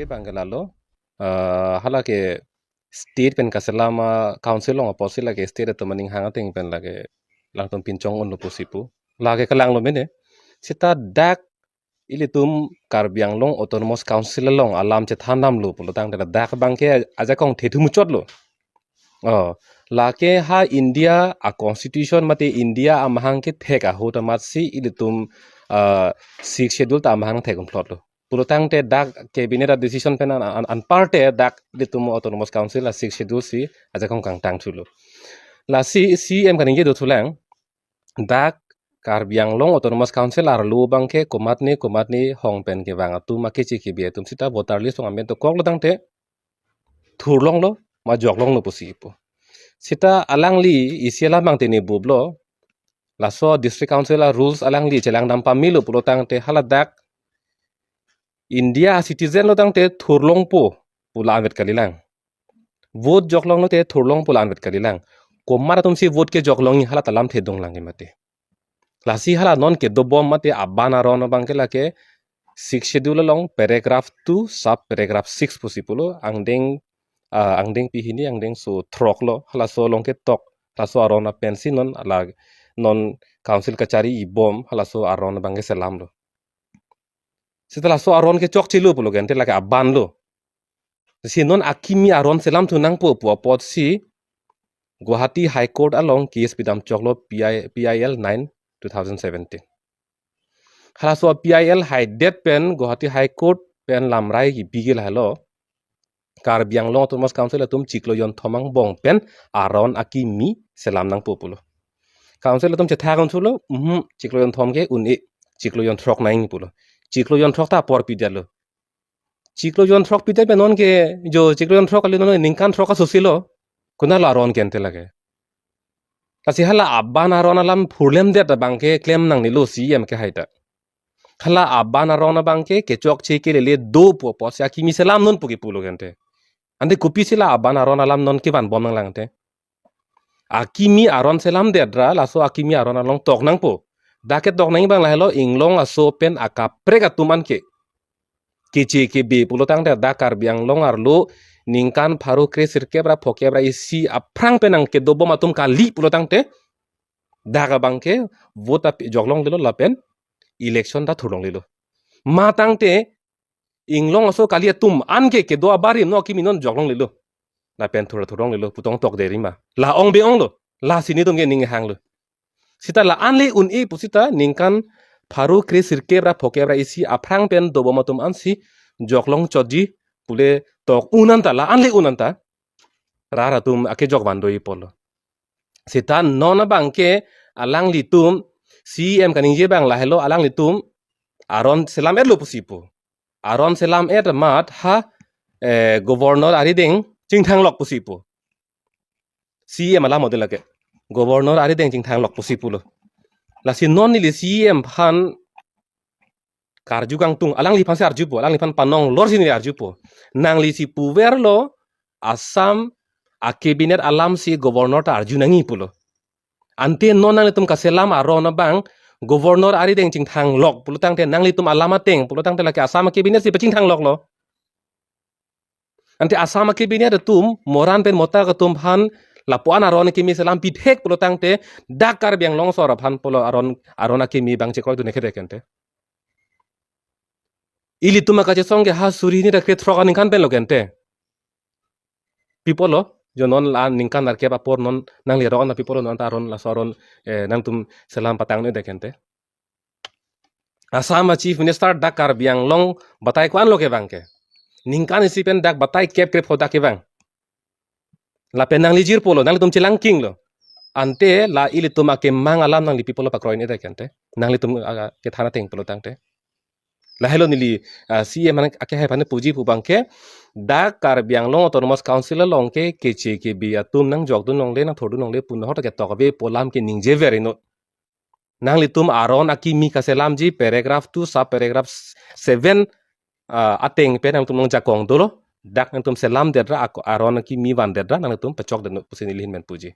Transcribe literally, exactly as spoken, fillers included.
Bang ke lalo, ah, hala ke state pen kaselam a council along apotsi lake state atum aning hang ateng pen lake alangtum pinchong unlo pusi pu. Lake kelanglo mene. Seta dak ilitum Karbi Anglong Autonomous Council along alam chethan damlo pulo tangte dak bang ke ajakong thethu muchotlo. Oh, lake ha India a constitution mate India amahang kethek ahut amatsi ilitum, ah, Sixth Schedule ta amahang thek unplotlo. Pulo tangte dak cabinet a decision pen an, an, anparte dak ilitum Autonomous Council a Sixth Schedule si ajakong kangtang thulo. Lasi C E M kaningje dothulang, dak Karbi Anglong Autonomous Council arlo bang ke komatne komatne hong pen kevang atum akeche kebe atum seta voter list along amen dokoklo tangte thurlonglo ma joklonglo pusi pu. Seta alangli isi alam bang tene bublo, laso District Council a rules alangli chelang dam pamelo pulo tangte hala dak India citizen lo tangte thurlongpo pu la-anvet kalilang. Vote joklonglo te thurlongpo la-anvet kalilang. Komat atumsi vote kejoklong hala ta lamthe donglang ke mate. Lasi hala non kedobom mate aban aron abang ke lake Sixth Schedule along paragraph two sub paragraph six pusi pulo angdeng, ah, angdeng pihini angdengso throklo halaso along ketok halaso aron apensi non ala non council kachari ibom halaso aron abang ke selamlo. Seta laso aron ke chokchelo pulo ke ante lake abanlo. Si non akimi aron selamthu nangpo pu apotsi Guwahati High Court along case pidam choklo P I, P I L nine two thousand seventeen. Halaso P I L haidet pen Guwahati High Court pen lamrai kipi ke lahelo. Karbi Anglong Autonomous Council atum chiklo jonthom angbong pen aron akimi selam nangpo pulo. Council atum chethak unthulo, mhm, chiklo jonthom ke un-e, chiklo jonthrok nang pulo. Chiklo jonthrok ta apor pidetlo. Chiklo jonthrok pidet pen non ke jo chiklo jonthrok kali non ningkan throk asosilo. Konatlo aron ke ante lake. Lasi hala aban aron alam phurlemdet abang ke klem nangnelo C E M ke haita. Hala aban aron abang ke kechokche kelele do pu apotsi akimi selam non pu kipulo ke ante. Ante kopisi la aban aron alam non kevanbom nanglang ante. Akimi aron selamdedra laso akimi aron along tok nangpo. Dak ketok nang bang lahelo inglong aso pen akaprek atum anke keche kebe pulo tangte dak Karbi Anglong arlo ningkan pharo kre sirkep ra phokep ra isi aphrang pen nangkedobom atum kali pulo tangte dak abang ke vote api joklonglelo lapen election ta thurlonglelo. Ma tangte inglong aso kali atum anke kedo abarim no akimi non joklonglelo. Lapen thur thurlonglelo pu tong tokde rima. La ong be-onglo. Lasi netum ke ning hanglo. Seta la-an le un-e pu seta ningkan pharo kre sirkep ra phokep ra isi aphrang pen dobom atum ansi joklong chotji pule tok un anta la-an le un anta rat atum akejok van do-i pulo. Seta non abang ke alanglitum C E M kaningje bang lahelo alanglitum aron selam-etlo pusi pu. Aron selam-et amat ha, eh, governor arideng chingthanglok pusi pu. C E M alam model lake. Governor arideng chingthanglok pusi pulo. Lasi non neli C E M aphan karju kangtung, alangliphansi arjupo, alangliphan panong lorsi neli arjupo. Nanglisi puverlo Assam a cabinet alamsi governor ta arju nangji pulo. Ante non nanglitum kaselam aron abang governor arideng chingthanglok pulo tangte nanglitum alam ateng pulo tangte lake Assam a cabinet si pachingthangloklo. Ante Assam a cabinet atum Moran pen Motak atum aphan lapuan aron akimi selam pithek pulo tangte dak Karbi Anglong asor aphan pulo aron aron akimi bang chekroi dun ekedek ante. Ilitum akachesong ke ha suri hini ra krethrok aningkan penlo ke ante. Pi pulo, jo non la ningkan arkep apor non nangli rok an pi pulo non ta aron laso aron, eh, nangtum selam patang ne dek ante. Assam a Chief Minister dak Karbi Anglong batai ko-anlo ke bang ke. Ningkan isi pen dak batai kep krepho dak ke bang. Lapen nangli jirpolo, nanglitum chelangkinglo. Ante la ilitum akemang alam nangli pi pulo pakroi ne dek ante. Nanglitum, ah, kethan ateng pulo tangte. Lahelo neli, ah, C E M an akehai aphan puji pu bang ke. Dak Karbi Anglong Autonomous Council along ke keche kebe atum nangjokdun longle nangthurdun longle pu nohor ta ketok ave pu alam ke ningje ver inut. Nanglitum aron akimi kaselamji paragraph two sub paragraph seven, ah, ateng pen nangtum nangjakong dolo. Dak nangtum selamdedra ako aron akimi vandedra nangtum pachokdetnut pusi neli ahin pen puji.